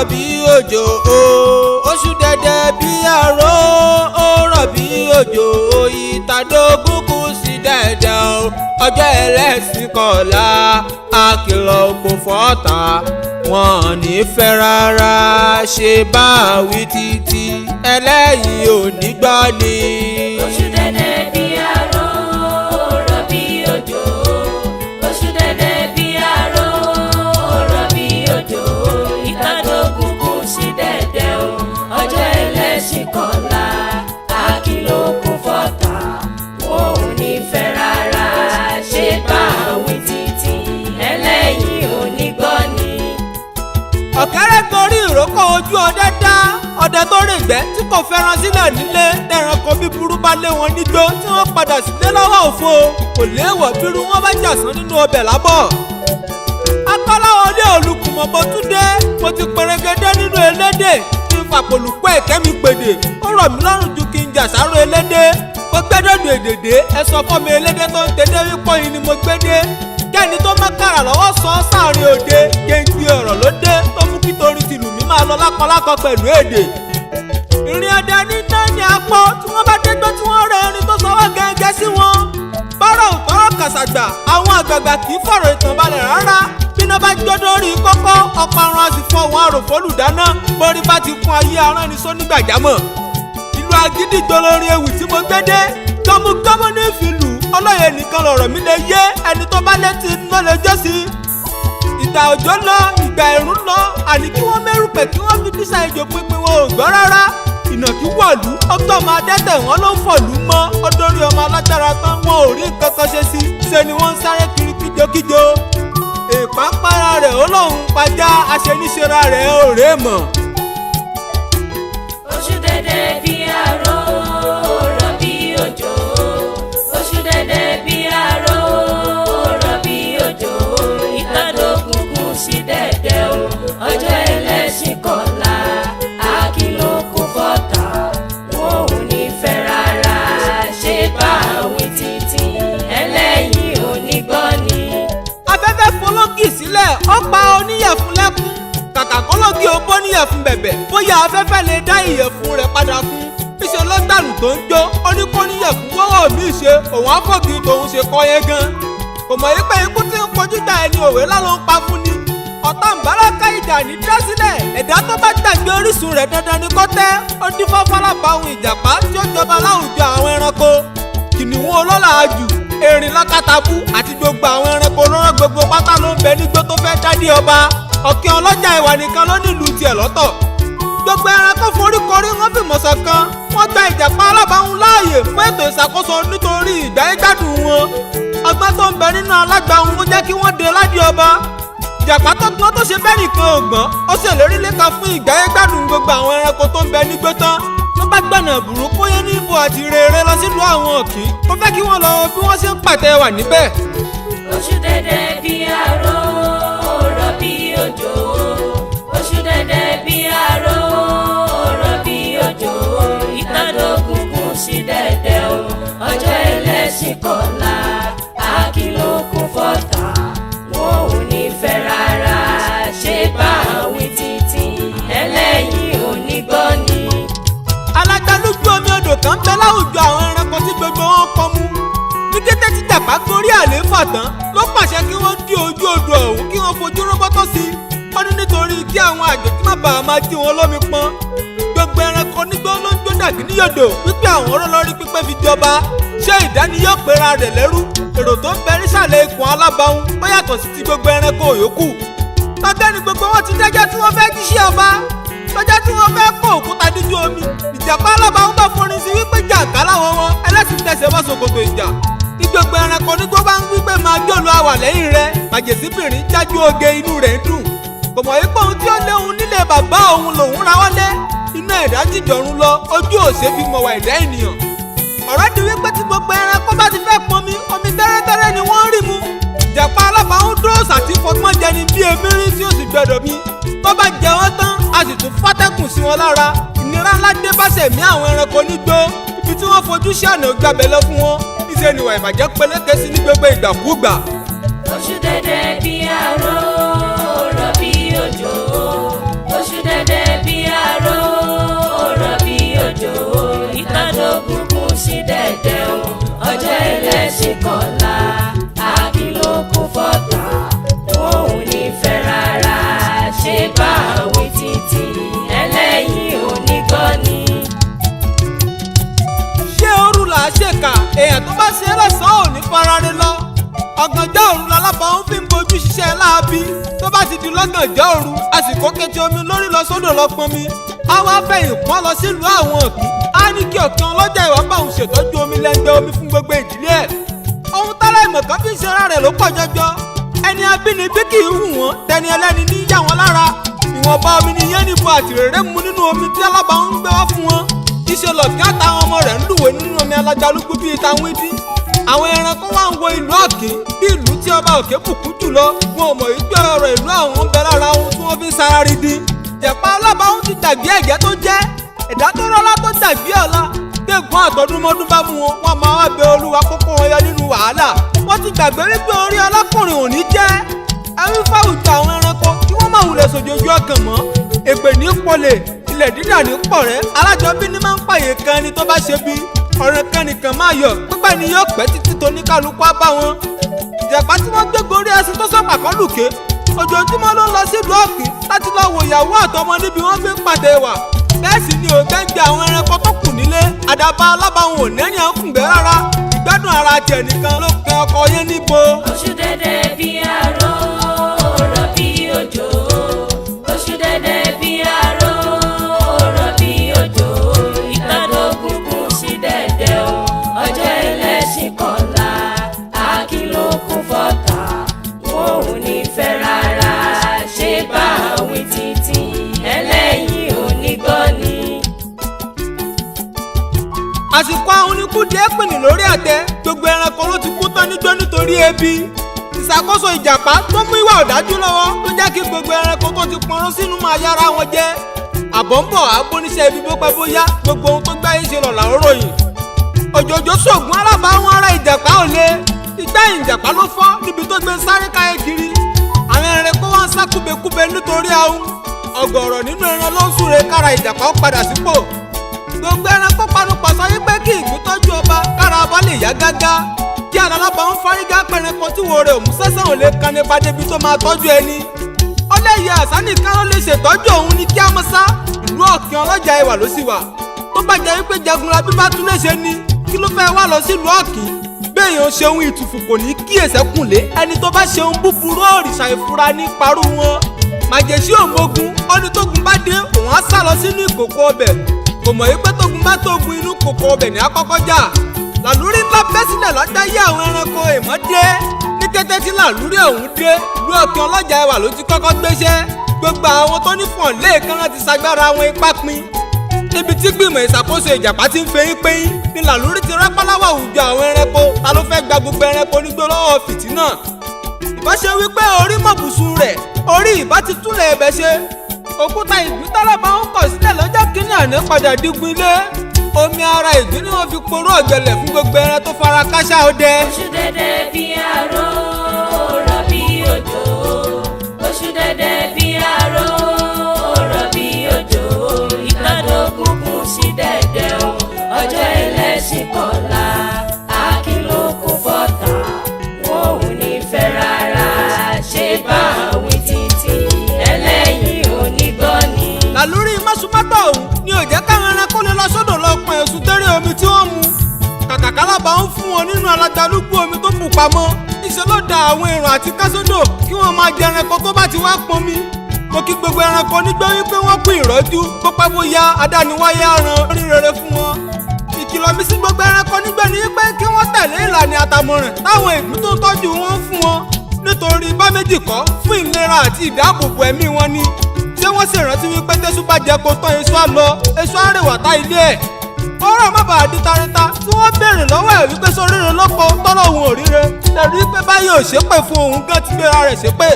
Rọ̀ bí òjò o, oṣù dẹ̀dẹ̀ bí àrò, ó rọ̀ bí òjò, ìtàdógún kù sí dẹ̀dẹ̀ o. Ọjọ́ ẹlẹ́sìn kọ̀ọ̀la, àkìlọ̀ òpó fọ́ta wọn ò ní fẹ́ rárá, ṣe bá wí títí ẹlẹ́yìn ò ní gbọ́ ni. Oṣù dẹ̀dẹ̀ bí aró, rọ̀ bí òjò. Oṣù dẹ̀dẹ̀ bí aró, rọ̀ bí òjò. Ìtàdógún kù sí dẹ̀dẹ̀ o. Ọjọ́ ẹlẹ́sìn kọ̀la, àkìlọ̀ kún fọ́ta. Wọn ò ní fẹ́ rárá, ṣe bá wí títí ẹlẹ́yìn ò ní gbọ́ ni. Ọ̀kẹ́rẹ́ gorí ìrókò, ojú ọdẹ dá. Ọdẹ tó règbẹ́ tí kò fẹ́ràn sílẹ̀ nílé, ẹranko bíburú bá lé wọn nígbó tí wọ́n padà sílé lọ́wọ́ òfo, kò léèwọ̀ bírú wọn bá jàsán nínú ọbẹ̀ lábọ̀. Akọ́láwọlé olùkùmọ̀, mo tún dé, mo ti pẹrẹgẹdẹ nínú elédè kí n fàpòlùpọ̀ ẹ̀kẹ́ mi pèdè. Ó rọ̀ mí lọ́rùn ju kí n jà sáró elédè. Mo gbẹ́dọ̀dọ̀ èdèdè, ẹ sọ fọ́mi elédè tó ń tẹ́lẹ̀ wípọ́ yìí ni mo gbédè. Kẹ́ni tó má kàrà lọ́wọ́ sọ ọ́ sáàrin òde, géńgbé ọ̀rọ̀ ló dé tó mú kí torin tìlù mi máa lọ lákọlákọ pẹ̀lú èdè. Ìrìn ọdẹ ní náà ní apọ́ tí wọ́n bá dégbé tí wọ́n rẹ ẹni tó sọwọ́ gẹ́gẹ́ sí wọn. Bọ́rọ̀ ò tọ́rọ̀ kàṣàgbà, àwọn àgbààgbà kì í fọ̀rọ̀ ìtàn balẹ̀ rárá. Bíná bá jó dórí kókó, ọparun a sì fọ wọn àròfólùdáná. Borí bá ti kún ayé aránisó nígbàjámọ̀. Ìlú agídígbò lórí ewì tí mo gbé dé, gbọmúgbọmú ní ìfìlù ọlọ́yẹ nìkan lọ̀rọ̀ mi lè yé, ẹni tó bá létí ló lè jọ́ sí. Ìgbà òjò lọ, ìgbà ẹ̀rùn lọ, àní kí wọ́n mẹ́rùpẹ̀ kí wọ́n fi dísà ìjò pinpin, wọn ò gbọ́ rárá. Ìnàkí wọ̀lú ọgbọ́n ọmọ adẹ́tẹ̀ wọn ló ń fọ̀lú mọ́ ọdọ́rí ọmọ alágbára tán, wọn ò rí nǹkan kan ṣe sí, ṣe ni wọ́n ń sáré kiri kíjokíjo. Ìpápára rẹ̀ ó lóun pajá, aṣeníṣera rẹ̀ ò rèé mọ̀. Oṣù dẹ̀dẹ̀ bí aró, rọ̀ bí òjò. Oṣù dẹ̀dẹ̀ bí aró, rọ̀ bí òjò. Ìtàdógún kù sí dẹ̀dẹ̀ o. Ọjọ́ ẹlẹ́sìn kọ̀la, àkìlọ̀ kún fọ́ta. Wọn ò ní fẹ́ rárá, ṣe bá wí títí ẹlẹ́yìn ò ní gbọ́ ni. Afẹ́fẹ́ fọlọ́gì sílẹ̀, ó pa oníyẹ̀fun lẹ́kún. Kàkà kọ́lọ́gì ó bọ́ níyẹ̀fun bẹ̀bẹ̀ bóyá afẹ́fẹ́ lè dá ìyẹ̀fun rẹ̀ padà fún. Níṣẹ́ ló gbàlù tó ń jó, ó ní kó níyẹ̀fun wọ́wọ́ mi ṣe òun àfọ̀gì tòun ṣe kọ́ yẹn gan. Kò mọ̀ wípé ikú tí ń kojú gba ẹni òwe lá ló ń pa fún ni. Ọ̀tá ǹbáraka ìjà ní dá sílẹ̀, ẹ̀dá tó bá gbàgbé orísun rẹ̀ dandan ni kó tẹ́. Ó dín fọ́fọ́lá bá ohun ìjàpá tí ó jọba láwùjọ àwọn ẹranko, kìnìún ọlọ́lá àjù, erin lákàtàbú àti gbogbo àwọn ẹranko olóró gbogbo pátá ló ń bẹ nígbó tó fẹ́ dádé ọba. Ọ̀kẹ́ ọlọ́jà ìwà nìkan ló nílùú tiẹ̀ lọ́tọ̀. Gbogbo ẹranko foríkorí, wọ́n fìmọ̀ ṣọ̀kan, wọ́n gba ìjàpá alábàáhùn láàyè fún ètò ìṣàkóso nítorí ìgbáyégbádùn wọn. Ọgbọ́n tó ń bẹ nínú alágbàáhùn ló jẹ́ kí wọ́n dé ládìí ọba. Ìjàpá tó gbọ́n tó ṣe bẹ́ẹ̀ nìkan ò gbọ́n, ó ṣèlérí léka fún ìgbáyégbádùn gbogbo àwọn ẹranko tó ń bẹ nígbó tán, ló bá gbọ̀nà burúkú yẹn ní ibo àti rere lọ sílùú àwọn ọ̀kín. Ó fẹ́ kí wọ́n lọ bí wọ́n ṣe ń pàtẹ wà níbẹ̀. Oṣù dẹ̀dẹ̀ bí aró, rọ̀ bí òjò. Oṣù dẹ̀dẹ̀ bí aró, rọ̀ bí òjò. Ìtàdógún kù sí dẹ̀dẹ̀ o. Ọjọ́ ẹlẹ́sìn kọ̀la, àkìlọ̀ kún fọ́ta. Wọn ò ní fẹ́ rárá, ṣe bá wí títí ẹlẹ́yìn ò ní gbọ́ ni. Alágbálúgbú omi odò kan bẹ láwùjọ àwọn ẹranko tí gbogbo wọn kọ mú. Ní kété tí jàpá gorí àlééfà tán, ló pàṣẹ kí wọ́n dí ojú odò ọ̀hún, kí wọ́n fojú róbótó sí i. Ó ní nítorí kí àwọn àjòjì má bàa máa jí wọn lómi pọn. Gbogbo ẹranko nígbó ló ń jó dàgí níyòdò wípé àwọn ọ̀rọ̀ lórí pípẹ́ fi jọba. Ṣé ìdániyọ̀ pera rẹ̀ lẹ́rú? Èrò tó ń bẹ nísàlẹ̀ ikùn alábàáhùn ó yàtọ̀ sí ti gbogbo ẹranko yòókù. Ọ̀gbẹ́ni gbogbo wọn ti dẹ́jọ́ tí wọ́n fẹ́ jíṣẹ́ ọba, lọ́jọ́ tí wọ́n fẹ́ kó òkúta díjú omi. Ìjàpá alábàáhùn bá forin sí wípé jàǹká láwọn wọn ẹlẹ́sìn tẹsẹ̀ bá ṣòkòtò ìjà. Ní gbogbo ẹranko nígbó bá ń wípé máa jòló àwà lẹ́yìn rẹ̀, màjèsíbìrín jájú oge, inú rẹ̀ ń dùn. Kò mọ̀ wípé ohun tí ó léwu nílé bàbá òun lòun ra wálé. Inú ẹ̀dá jìjọ̀run lọ, ojú òṣè fi mọ̀wà ẹ̀dá ènìyàn. Ọ̀rọ̀ di wípé tí gbogbo ẹranko bá ti fẹ́ pọnmi, omi tẹ́rẹ́tẹ́rẹ́ ni wọ́n ń rí mu. Ìjàpá alábàáhùn dúró sàtí fọgbọ́n jẹni bí emírín tí ó sì gbẹdọ̀ mi. Tó bá jẹ wọ́n tán, a sì tún fátẹ́kùn sí wọn lára. Ìnira ńlá dé bá sẹ̀mí àwọn ẹranko nígbó. Ibi tí wọ́n fojú sí ọ̀nà gbàbẹ̀ lọ fún wọn. Níṣẹ́ ni ìwà ìbàjẹ́ peléke sí ní gbogbo ìgbàkúgbà. Oṣù dẹ̀dẹ̀ bí aró, rọ̀ bí òjò. Oṣù dẹ̀dẹ̀. dẹ̀dẹ̀ o, ọjọ́ ẹlẹ́sìn kọ̀la. Àkìlókun fọ́tà, wọn ò ní fẹ́ rárá. Ṣé bá wí títí ẹlẹ́yin onígbọ́ni. Ṣé òru là á ṣèkà? Èèyàn tó bá ṣe é lọ́sàn-án ò ní farare lọ. Ọ̀gànjọ́ òru lalábàáhùn fi ń bojú ṣiṣẹ́ láabi. Tó bá ti di lọ́gànjọ́ òru, àsìkò kejì omi lórí lọ sódò lọ pọn mi. Á wá fẹ̀yìn pọ́n lọ sílùú àwọn ọ̀kín. Á ní kí ọ̀kan ọlọ́jà ìwà bá òun ṣètọ́jú omi lẹ́gbẹ́ omi fún gbogbo ìdílé ẹ̀. Ohun tálá ìmọ̀ kan fi ń ṣera rẹ̀ ló pọ̀ jọjọ. Ẹni abínibí kì í hù wọ́n, tẹni ẹlẹ́ni ní yà wọ́n lára. Ìwọ̀nba omi ni yẹn níbo àtìrèrè mu nínú omi tí alábàáhùn ń gbé wá fún wọn. Iṣẹ́ lọ̀kí àtàwọn ọmọ rẹ̀ ń lúwẹ̀ẹ́ nínú omi alájálúgbú bíi táwọn ìdí. Àwọn ẹranko wá ń wo ìlú Ọ̀kín bí ìlú tí ọba òkè bùkún jùlọ. Wọn ò mọ̀ wípé ọ̀rọ̀ ìlú àwọn ń bẹ lára ohun tí wọ́n fi ń sara ridi. Ìjàpá alábàáhùn ti dàgbé ẹ̀gẹ́ tó jẹ́ ẹ̀dá tó rọ́lá tó dàgbé ọ̀la. Gbẹ̀gùn àtọdúnmọ́dún bá mú wọn, wọ́n máa wá bẹ Olúwa kókó wọn yọ nínú wàhálà. Wọ́n ti gbàgbé wípé orí ọlọ́kùnrin ò ní jẹ́. Ẹrú fáwùjọ àwọn ẹranko kí wọ́n máa wulẹ̀ sòjòjú ọkàn mọ́. Èpè ní pọlẹ̀, ilẹ̀ dídà ní pọ̀rẹ́. Alájọbí ní máa ń pààyè kan ẹni tó bá ṣe bí. Ọ̀rẹ́ kan nìkan máa yọ̀, pípẹ́ ni yóò pẹ́ títí toníkálukú á bá wọn. Ìjàpá tí wọ́n gbé gorí ẹṣin tó sọ̀pà kọ́ lùké. Ojoojúmọ́ ló ń lọ sílùú Ọ̀kín láti lọ wo ìyàwó àtọmọ níbi wọ́n fi ń pàtẹ wà. Bẹ́ẹ̀ sì ni òǹkẹ́ ń gbé àwọn ẹranko tó kù nílé. Àdàbà alábàáhùn ò nẹ́ni à ń kùngbẹ́ rárá. Ìgbádùn ara tiẹ̀ nìkan ló kan ọkọ yẹn níbo. Oṣù dẹ̀dẹ̀ bí aró, rọ̀ bí òjò. Oṣù dẹ̀dẹ̀ bí aró, rọ̀ bí òjò. Ìtàdógún sí dẹ̀dẹ̀ o, ọjọ́ ẹlẹ́sìn kọ̀la. Àkìlókun fọ́tà, wọn ò ní fẹ́ rárá. Ṣé bá wí títí ẹlẹ́yin onígbọ́ni. Àsìkò àwọn oníkúdìí pìnì lórí àtẹ. Gbogbo ẹranko ló ti kú tán níjó nítorí ebi. Ìṣàkóso ìjàpá tó mú ìwà ọ̀dájú lọ́wọ́ ló jẹ́ kí gbogbo ẹranko tó ti pọnrún sínú máa yára wọn jẹ. Àbọ̀ ń bọ̀ abóníṣẹ́ ibi bó pẹ́ bóyá gbogbo ohun tó gbáyé ṣe lọ̀là ó ròyìn. Òjòjò sògùn alábàáwọn ará ìjàpá ò le. Igbá ìjàpá ló fọ́ níbi tó gbé sáré káyé kiri. Àwọn ẹranko wọn sá kúbekúbe nítorí ahun. Ọ̀gọ̀rọ̀ nínú ẹran ló ń súre kára ìjàpá ó padà sípò. Gbogbo ẹranko panupọ̀ sọ wípé kí ìgbín tọ́jú ọba kára ọba lè yá gágá. Kí alábàá ń fárígá pẹranko tí wo rẹ̀ òmù sẹ́sẹ̀ ò lè kan nípa débi tó máa tọ́jú ẹni. Ó lẹ́yìn àṣà nìkan ló lè ṣètọ́jú òun ní kí á mọ́ sá. Ìlú Ọ̀kín ọlọ́jà ẹwà ló sì wà. Tó bá jẹ́ wípé Jagunlabi bá tún lè ṣe ni, kí ló fẹ́ wá lọ sílùú Ọ̀kín? Béèyàn ṣeun ìtùfù kò ní kíyèsẹ́ kùnlé. Ẹni tó bá ṣeun búburú òrìṣà ìfura ní parú wọn. Màjèṣí òmógun, ó ní tógun bá dé, òun á sá lọ sínú ìkòkò ọbẹ̀. Kò mọ̀ wípé tógun bá tógun inú kòkò ọbẹ̀ ní àkọ́kọ́ jà. Làlúrí ńlá bẹ́ sílẹ̀ lọ́jọ́ yé àwọn ẹranko èèmọ̀ dé. Ní kété tí làlúrí ọ̀hún dé, ìlú Ọ̀kín ọlọ́jà ẹwà ló ti kọ́kọ́ gbéṣẹ́. Gbogbo àwọn tó ní fọ̀n lẹ́ẹ̀kan láti ṣagbára wọn ipá pin. Níbi tí gbìmọ̀ ìṣàkóso ìjàpá ti ń feyín péyín ni làlúrí ti rápáláwà àwùjọ àwọn ẹranko. Ta ló fẹ́ gba gbogbo ẹranko nígbó lọ́wọ́ fìtínà? Ìbá ṣe wípé orí mọ̀bùsùn rẹ̀, orí ìbá ti túnlẹ̀ ẹ̀bẹ̀ ṣe. Òkúta ìgbín tálábà ń kọ̀ sílẹ̀ lọ́jọ́ kínní àná padà dígun ilé. Omi ara ìgbín ni wọ́n fi porú ọ̀gbẹlẹ̀ fún gbogbo ẹran tó fara káṣá ọdẹ. Oṣù dẹ̀dẹ̀ bí aró, rọ̀ bí òjò. Oṣù dẹ̀dẹ̀ bí aró, rọ̀ bí òjò. Ìtàdógún sí dẹ̀dẹ̀ o, ọjọ́ ẹlẹ́sìn kọ̀la. Àkìlókun fọ́tà, wọn ò ní fẹ́ rárá. Ṣé bá wí títí ẹlẹ́yin onígbọ́ni. Làlúrí mọ́sùmọ́tò ọ̀hún ni ò jẹ́ káwọn ẹranko lè lọ sódò lọ pọn ẹ̀sùn tẹ́rẹ̀ omi tí wọ́n mu. Kàkàkálàbà ń fún wọn nínú alágbálúgbú omi tó bù pamọ́. Níṣẹ́ ló da àwọn èrò àti kásódò kí wọ́n máa jẹ ẹranko tó bá ti wá pọn mi. Mo kí gbogbo ẹranko nígbà wípé wọ́n kú ìrọ́jú bó pẹ́ bóyá adániwáyé á ran orí rere fún wọn. Ìkìlọ̀ mi sí gbogbo ẹranko nígbà ni wípé kí wọ́n tẹ̀lé ìlànà àtàmọ̀ràn táwọn ìgbín tó ń tọ́jú wọn fún wọn. Nítorí bá méjì kọ́ fún ìlera àti ìdáàbòbò ẹ̀mí wọn ni. Ṣé wọ́n sì rántí wípé tẹ́sú bá jẹ kó tán èso á lọ, èso á rèwà tá ilé ẹ̀. Ọ̀rọ̀ má bàa di tarita tí wọ́n béèrè lọ́wọ́ ẹ̀ wípé sóríire lọ́pọ̀ tọ́lọ̀ òun ò ríre. Tẹ̀rí pé báyìí ò ṣépè fún òun gan ti gbéra rẹ̀ ṣépè.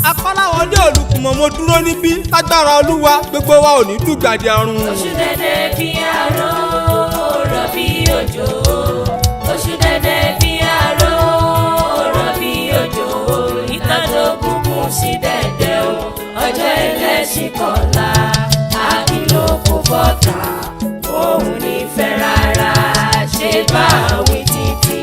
Akọ́láwọlé Olùkùnmọ̀ mo dúró níbí lágbára Olúwa gbogbo wa ò ní dùgbàdì àrùn. Oṣù dẹ̀dẹ̀ bí aró, rọ̀ bí òjò. Oṣù dẹ̀dẹ̀ bí aró, rọ̀ bí òjò. Ìtàdógún sí dẹ̀dẹ̀ o, ọjọ́ ẹlẹ́sìn kọ̀la. Àkìlókun fọ́tà, òun ní fẹ́ rárá. Ṣé Wìtìtì.